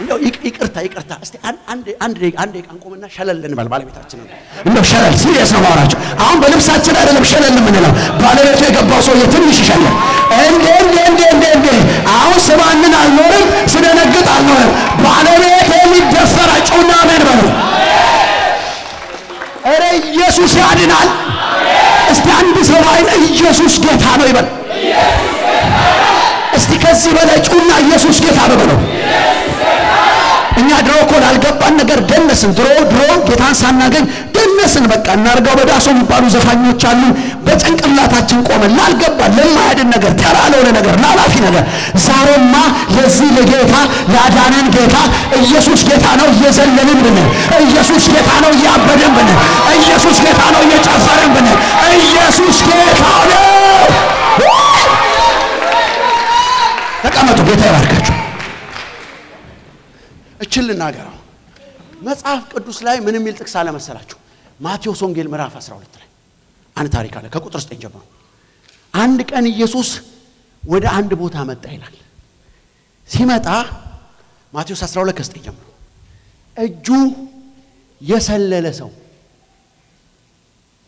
እንደው ይቅርታ ይቅርታ፣ እስቲ አንድ አንድ ደቂቃ እንቆምና ሸለል እንበል። ባለቤታችንን እንደው ሸለል፣ serious ነው ማውራችሁ። አሁን በልብሳችን አይደለም ሸለል የምንለው፣ ባለቤቱ የገባው ሰውዬ ትንሽ ይሸለል። እንዴ እንዴ እንዴ እንዴ እንዴ! አሁን ስባንን አልኖርም፣ ስደነግጥ አልኖርም። ባለቤት የሚደፈር ጩና አሜን በሉ። ኧረ ኢየሱስ ያድናል። እስቲ አንድ ሰው ባይል ኢየሱስ ጌታ ነው ይበል። እስቲ ከዚህ በላይ ጩና ኢየሱስ ጌታ ነው በለው። እኛ ድሮ እኮ ላልገባን ነገር ደነስን። ድሮ ድሮ ጌታን ሳናገኝ ደነስን። በቃ እናርጋው በዳሶ የሚባሉ ዘፋኞች አሉ። በጭንቅላታችን ቆመን ላልገባን ለማያድን ነገር፣ ተራ ለሆነ ነገር፣ ላላፊ ነገር። ዛሬማ ለዚህ ለጌታ ላዳነን ጌታ ኢየሱስ ጌታ ነው እየዘለልን ብንል፣ ኢየሱስ ጌታ ነው እያበድን ብንል፣ ኢየሱስ ጌታ ነው እየጨፈርን ብንል፣ ኢየሱስ ጌታ ነው። ተቀመጡ። ጌታ ይባርካችሁ። እችል ልናገረው መጽሐፍ ቅዱስ ላይ ምን የሚል ጥቅስ አለ መሰላችሁ? ማቴዎስ ወንጌል ምዕራፍ 12 ላይ አንድ ታሪክ አለ፣ ከቁጥር 9 ጀምሮ። አንድ ቀን ኢየሱስ ወደ አንድ ቦታ መጣ ይላል። ሲመጣ ማቴዎስ 12 ከ9 ጀምሮ እጁ የሰለለ ሰው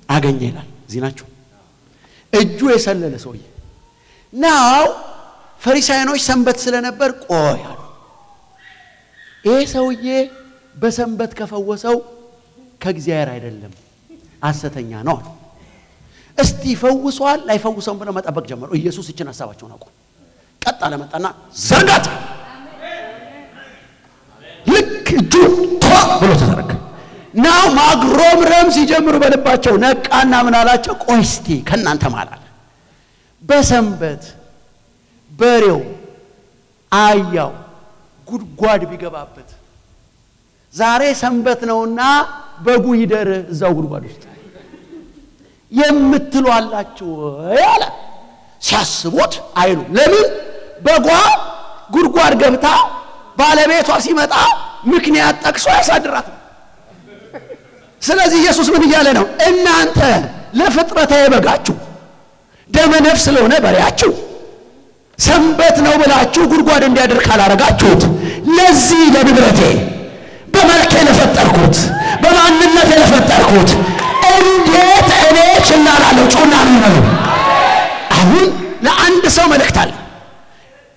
አገኘ ይላል። እዚህ ናችሁ። እጁ የሰለለ ሰውዬ now ፈሪሳውያኖች ሰንበት ስለነበር ቆይ አሉ። ይሄ ሰውዬ በሰንበት ከፈወሰው ከእግዚአብሔር አይደለም፣ ሐሰተኛ ነው አሉ። እስቲ ፈውሷል ላይፈውሰውም ብለው መጠበቅ ጀመሩ። ኢየሱስ ይችን ሀሳባቸውን አውቆ ቀጥ አለ፣ መጣና ዘርጋት። ልክ እጁ ቷ ብሎ ተዘረጋ። Now ማጉረምረም ሲጀምሩ በልባቸው ነቃና ምን አላቸው? ቆይ እስቲ ከእናንተ መሃል አለ በሰንበት በሬው አህያው ጉድጓድ ቢገባበት ዛሬ ሰንበት ነውና በጉ ይደር እዛው ጉድጓድ ውስጥ የምትሉ አላችሁ ወይ አለ። ሲያስቡት አይሉ። ለምን? በጓ ጉድጓድ ገብታ ባለቤቷ ሲመጣ ምክንያት ጠቅሶ ያሳድራት። ስለዚህ ኢየሱስ ምን እያለ ነው? እናንተ ለፍጥረታዊ በጋችሁ ደመ ነፍስ ለሆነ በሬያችሁ ሰንበት ነው ብላችሁ ጉድጓድ እንዲያድር ካላረጋችሁት ለዚህ ለንብረቴ በመልኬ ለፈጠርኩት በማንነቴ ለፈጠርኩት እንዴት እኔ ችላ እላለሁ? ጩና ነው። አሁን ለአንድ ሰው መልእክት አለ።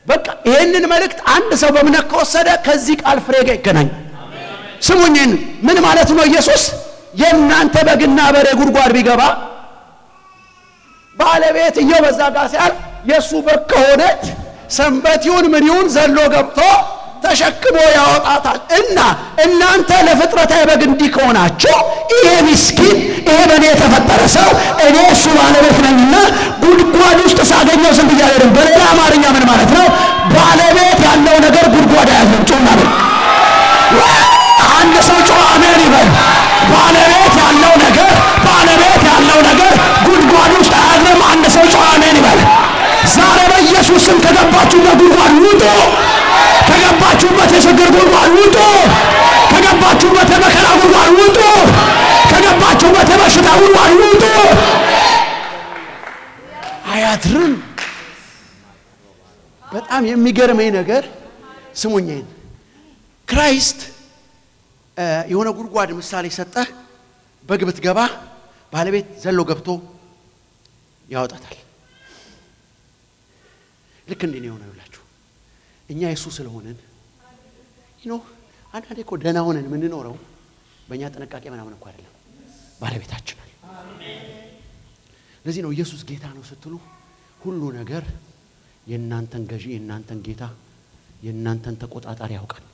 በቃ ይህንን መልእክት አንድ ሰው በእምነት ከወሰደ ከዚህ ቃል ፍሬ ጋር ይገናኛል። ስሙኝ፣ ምን ማለት ነው? ኢየሱስ የእናንተ በግና በሬ ጉድጓድ ቢገባ ባለቤትየው በዛ ጋር ሲያልፍ የእሱ በግ ከሆነች ሰንበት ይሁን ምን ይሁን ዘሎ ገብቶ ተሸክሞ ያወጣታል። እና እናንተ ለፍጥረታዊ በግ እንዲህ ከሆናችሁ ይሄ ምስኪን ይሄ በእኔ የተፈጠረ ሰው እኔ እሱ ባለቤት ነኝና ጉድጓድ ውስጥ ሳገኘው ዝም ብዬ አልሄድም። በሌላ አማርኛ ምን ማለት ነው? ባለቤት ያለው ነገር ጉድጓድ አያዝም። ጩና ነው። አንድ ሰው ጮ አሜን ይበል። ባለቤት ያለው ነገር ባለቤት ያለው ነገር ጉድጓድ ውስጥ አያዝም። አንድ ሰው ጮ አሜን ይበል። ዛሬ በኢየሱስ ስም ከገባችሁበት ጉድጓድ ውጡ። ከገባችሁበት የችግር ጉድጓድ ውጡ። ከገባችሁበት የመከራ ጉድጓድ ውጡ። ከገባችሁበት የበሽታ ጉድጓድ ውጡ። አያድርም። በጣም የሚገርመኝ ነገር ስሙኝ፣ ይሄን Christ የሆነ ጉድጓድ ምሳሌ ሰጠ። በግ ብትገባ ባለቤት ዘሎ ገብቶ ያወጣታል። ልክ እንዲህ ነው የሆነው ይላችሁ። እኛ የሱ ስለሆንን you know አንዳንዴ እኮ ደህና ሆነን የምንኖረው በእኛ ጥንቃቄ ምናምን እኮ አይደለም፣ ባለቤታችን አለ። ለዚህ ነው ኢየሱስ ጌታ ነው ስትሉ ሁሉ ነገር የእናንተን ገዢ፣ የእናንተን ጌታ፣ የእናንተን ተቆጣጣሪ ያውቃል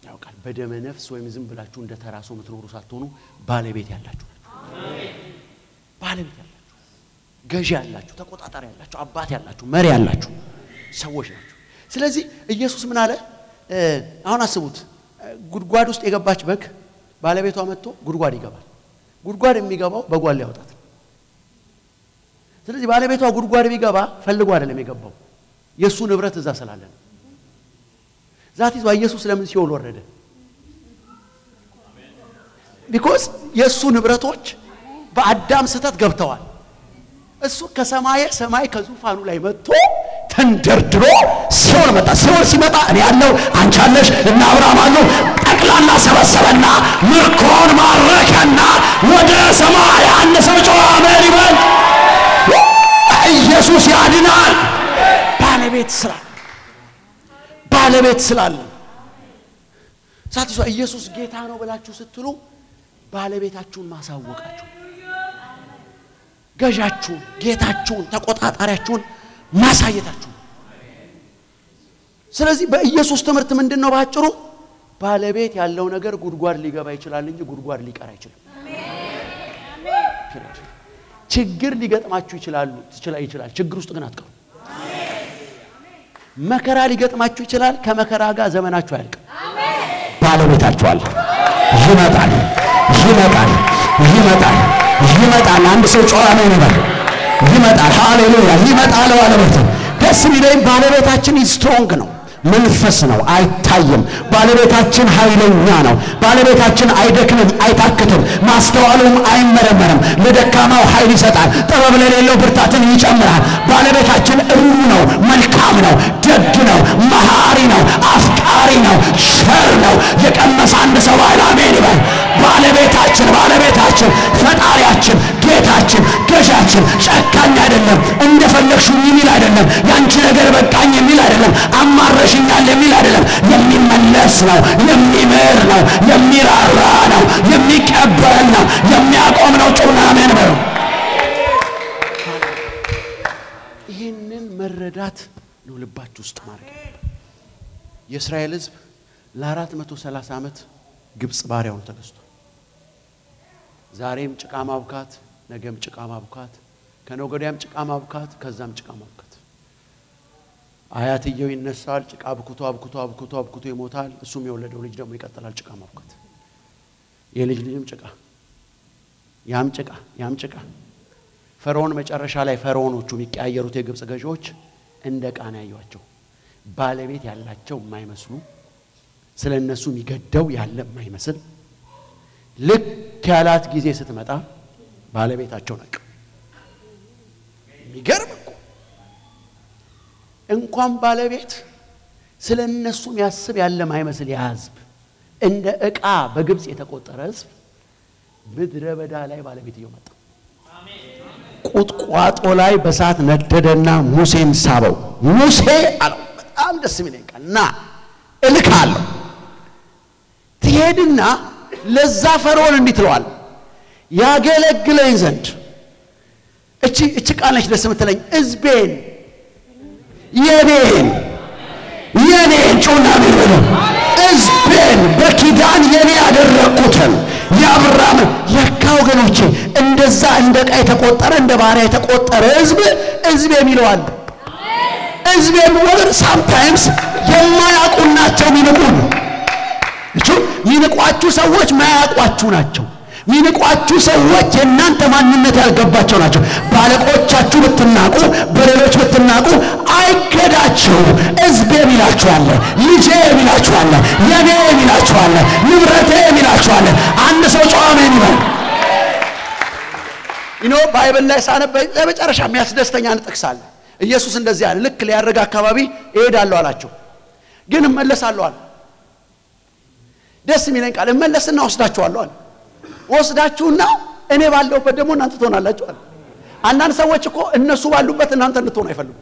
ያውቃል። በደመ ነፍስ ወይም ዝም ብላችሁ እንደ ተራ ሰው የምትኖሩ ሳትሆኑ ባለቤት ያላችሁ ናችሁ። ባለቤት ያላችሁ፣ ገዢ ያላችሁ፣ ተቆጣጣሪ ያላችሁ፣ አባት ያላችሁ፣ መሪ ያላችሁ ሰዎች ናችሁ። ስለዚህ ኢየሱስ ምን አለ? አሁን አስቡት፣ ጉድጓድ ውስጥ የገባች በግ ባለቤቷ መጥቶ ጉድጓድ ይገባል። ጉድጓድ የሚገባው በጓን ሊያወጣት ነው። ስለዚህ ባለቤቷ ጉድጓድ ቢገባ ፈልጎ አይደለም የገባው፣ የእሱ ንብረት እዛ ስላለ ነው። That is ኢየሱስ ለምን ሲኦል ወረደ? Because የእሱ ንብረቶች በአዳም ስህተት ገብተዋል። እሱ ከሰማየ ሰማይ ከዙፋኑ ላይ መጥቶ ተንደርድሮ ሲኦል መጣ። ሲኦል ሲመጣ እኔ ያለው አንቺ አለሽ እና አብርሃም አሉ ጠቅላላ ሰበሰበና ምርኮን ማረከና ወደ ሰማይ አንድ ሰው ጮኸ አሜን ይበል። ኢየሱስ ያድናል። ባለቤት ስራ ባለቤት ስላለ ሳትሷ ኢየሱስ ጌታ ነው ብላችሁ ስትሉ ባለቤታችሁን ማሳወቃችሁ፣ ገዣችሁን፣ ጌታችሁን፣ ተቆጣጣሪያችሁን ማሳየታችሁ። ስለዚህ በኢየሱስ ትምህርት ምንድን ነው ባጭሩ? ባለቤት ያለው ነገር ጉድጓድ ሊገባ ይችላል እንጂ ጉድጓድ ሊቀር አይችልም። ችግር ሊገጥማችሁ ይችላል። ችግር ውስጥ ግን አትቀሩ። መከራ ሊገጥማችሁ ይችላል። ከመከራ ጋር ዘመናችሁ አያልቅም። ባለቤታችሁ አለ። ይመጣል፣ ይመጣል፣ ይመጣል፣ ይመጣል። አንድ ሰው ጮኸ አሜን ይበል። ይመጣል። ሃሌሉያ! ይመጣል ባለቤት። ደስ የሚለኝ ባለቤታችን strong ነው፣ መንፈስ ነው፣ አይታይም። ባለቤታችን ኃይለኛ ነው። ባለቤታችን አይደክምም፣ አይታክትም፣ ማስተዋሉም አይመረመርም። ለደካማው ኃይል ይሰጣል፣ ጥበብ ለሌለው ብርታትን ይጨምራል። ባለቤታችን ሩሩ ነው፣ መልካም ነው፣ ደግ ነው፣ መሐሪ ነው፣ አፍቃሪ ነው፣ ቸር ነው። የቀመሰ አንድ ሰው ባይል አሜን ይበል። ባለቤታችን ባለቤታችን ፈጣሪያችን ጌታችን ገዣችን ጨካኝ አይደለም። እንደፈለግሽው የሚል አይደለም። ያንቺ ነገር በቃኝ የሚል አይደለም። አማረሽኛል የሚል አይደለም። የሚመለስ ነው፣ የሚምር ነው፣ የሚራራ ነው፣ የሚቀበል ነው፣ የሚያቆም ነው። ጩና አሜን በሉ። ይህንን መረዳት ነው ልባችሁ ውስጥ ማድረግ። የእስራኤል ሕዝብ ለ430 ዓመት ግብጽ ባሪያውን ተገዝቷል። ዛሬም ጭቃ ማቡካት፣ ነገም ጭቃ ማቡካት፣ ከነገ ወዲያም ጭቃ ማቡካት፣ ከዛም ጭቃ ማቡካት። አያትየው ይነሳል፣ ጭቃ አብኩቶ አብኩቶ አብኩቶ አብኩቶ ይሞታል። እሱም የወለደው ልጅ ደግሞ ይቀጥላል ጭቃ ማቡካት። የልጅ ልጅም ጭቃ፣ ያም ጭቃ፣ ያም ጭቃ። ፈርዖን መጨረሻ ላይ ፈርዖኖቹ የሚቀያየሩት የግብጽ ገዢዎች እንደ ዕቃ ነው ያዩዋቸው። ባለቤት ያላቸው የማይመስሉ፣ ስለ እነሱ የሚገደው ያለ የማይመስል፣ ልክ ያላት ጊዜ ስትመጣ ባለቤታቸው ነቅ። የሚገርም እኮ እንኳን ባለቤት ስለ እነሱ የሚያስብ ያለ የማይመስል ያ ሕዝብ እንደ ዕቃ በግብጽ የተቆጠረ ሕዝብ ምድረ በዳ ላይ ባለቤትየው መጣ። ቁጥቋጦ ላይ በሳት ነደደና ሙሴን ሳበው። ሙሴ አለው፣ በጣም ደስ የሚለኝ ቃል፣ ና እልካለሁ። ትሄድና ለዛ ፈርዖን እንዲህ ትለዋለህ፣ ያገለግለኝ ዘንድ እቺ ቃል ነች ደስ የምትለኝ፣ ሕዝቤን የኔን የኔን ጩና በሉ፣ ሕዝቤን በኪዳን የኔ ያደረግኩትን የአብርሃም። ለካ ወገኖቼ እንደዛ እንደ ዕቃ የተቆጠረ እንደ ባሪያ የተቆጠረ ሕዝብ ሕዝብ የሚለው አለ። ሕዝብ የሚለው sometimes የማያውቁን ናቸው የሚንቁን። እቹ የሚንቋችሁ ሰዎች ማያውቋችሁ ናቸው። የሚንቋችሁ ሰዎች የእናንተ ማንነት ያልገባቸው ናቸው። ባለቆቻችሁ ብትናቁ፣ በሌሎች ብትናቁ አይገዳችሁ። ሕዝቤ የሚላችሁ አለ፣ ልጄ የሚላችሁ አለ፣ የኔ የሚላችሁ አለ፣ ንብረቴ የሚላችሁ አለ። አንድ ሰው ጮኸ አሜን ይበል። You know Bible ላይ ሳነብ ለመጨረሻ የሚያስደስተኝ አንድ ጥቅስ አለ። ኢየሱስ እንደዚህ አለ፣ ልክ ሊያርግ አካባቢ እሄዳለሁ አላቸው። ግን እመለሳለሁ አለ። ደስ የሚለኝ ቃል እመለስና ወስዳችኋለሁ አለ። ወስዳችሁና እኔ ባለሁበት ደግሞ እናንተ ትሆናላችሁ አለ። አንዳንድ ሰዎች እኮ እነሱ ባሉበት እናንተ እንድትሆኑ አይፈልጉም።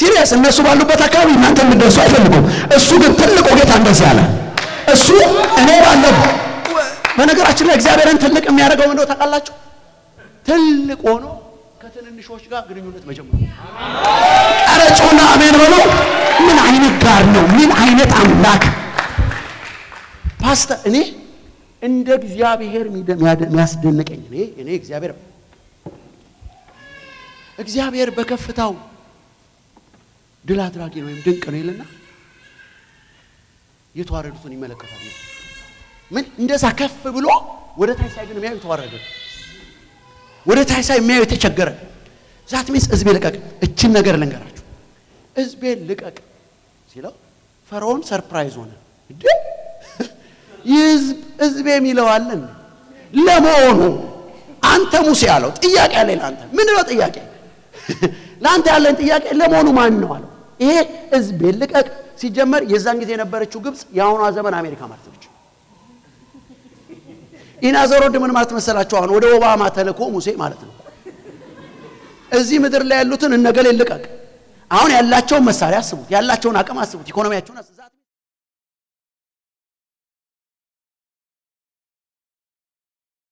Serious፣ እነሱ ባሉበት አካባቢ እናንተ እንድትደርሱ አይፈልጉም። እሱ ግን ትልቁ ጌታ እንደዚህ አለ። እሱ እኔ ባለሁ። በነገራችን ላይ እግዚአብሔርን ትልቅ የሚያደርገው ምንድነው ታውቃላችሁ? ትልቅ ሆኖ ከትንንሾች ጋር ግንኙነት መጀመር። ኧረ ጮና አሜን በሉ። ምን አይነት ጋር ነው? ምን አይነት አምላክ ፓስተር! እኔ እንደ እግዚአብሔር የሚያስደንቀኝ እኔ እግዚአብሔር በከፍታው ድል አድራጊ ነው ወይም ድንቅ ነው ይልና የተዋረዱትን ይመለከታል። ምን እንደዛ ከፍ ብሎ ወደ ታች ሳይ ግን የሚያዩ የተዋረደ፣ ወደ ታች ሳይ የሚያዩ የተቸገረ። That means ሕዝቤ ልቀቅ። እችን ነገር ልንገራችሁ። ሕዝቤ ልቀቅ ሲለው ፈርዖን surprise ሆነ። እንዴ፣ ሕዝቤ የሚለው አለ እንዴ? ለመሆኑ አንተ ሙሴ አለው፣ ጥያቄ አለኝ ለአንተ። ምንድን ነው ጥያቄ? ለአንተ ያለን ጥያቄ ለመሆኑ ማን ነው አለው። ይሄ ሕዝቤ ልቀቅ ሲጀመር የዛን ጊዜ የነበረችው ግብፅ የአሁኗ ዘመን አሜሪካ ማለት ነች። In other word ምን ማለት መሰላችሁ? አሁን ወደ ኦባማ ተልኮ ሙሴ ማለት ነው። እዚህ ምድር ላይ ያሉትን እነገሌ ልቀቅ። አሁን ያላቸውን መሳሪያ አስቡት፣ ያላቸውን አቅም አስቡት፣ ኢኮኖሚያቸውን አስቡት።